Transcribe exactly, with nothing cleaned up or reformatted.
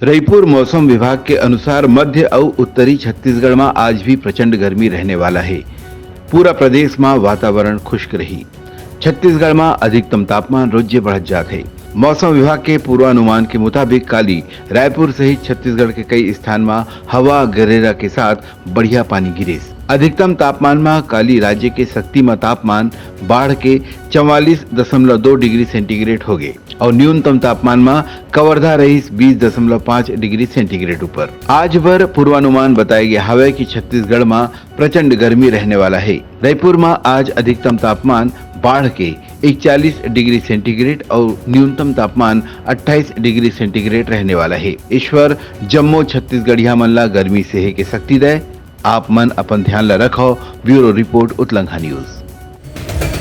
रईपुर। मौसम विभाग के अनुसार मध्य अउ उत्तरी छत्तीसगढ़ म आज भी प्रचंड गर्मी रहने वाला हे। पूरा प्रदेश म वातावरण खुश्क रही। छत्तीसगढ़ म अधिकतम तापमान रोजे बढ़त जात हे। मौसम विभाग के पूर्वानुमान के मुताबिक काली रायपुर सहित छत्तीसगढ़ के कई स्थान म हवा गरेरा के साथ बढ़िया पानी गिरिस। अधिकतम तापमान म काली राज्य के सक्ती म तापमान बाढ़ के चवालीस दशमलव दो डिग्री सेंटीग्रेड हो गे अउ न्यूनतम तापमान म कवर्धा रहिस बीस दशमलव पाँच डिग्री सेंटीग्रेड ऊपर। आज बर पूर्वानुमान बताए गया हवय कि छत्तीसगढ़ म प्रचंड गर्मी रहने वाला हे। रईपुर म आज अधिकतम तापमान बाढ़ के इकतालीस डिग्री सेंटीग्रेड अउ न्यूनतम तापमान अट्ठाईस डिग्री सेंटीग्रेड रहने वाला हे। ईश्वर जम्मो छत्तीसगढ़िया मन ला गर्मी सेहे के शक्ति दय। आप मन अपन ध्यान ला रखव। Bureau report, Utlangha news.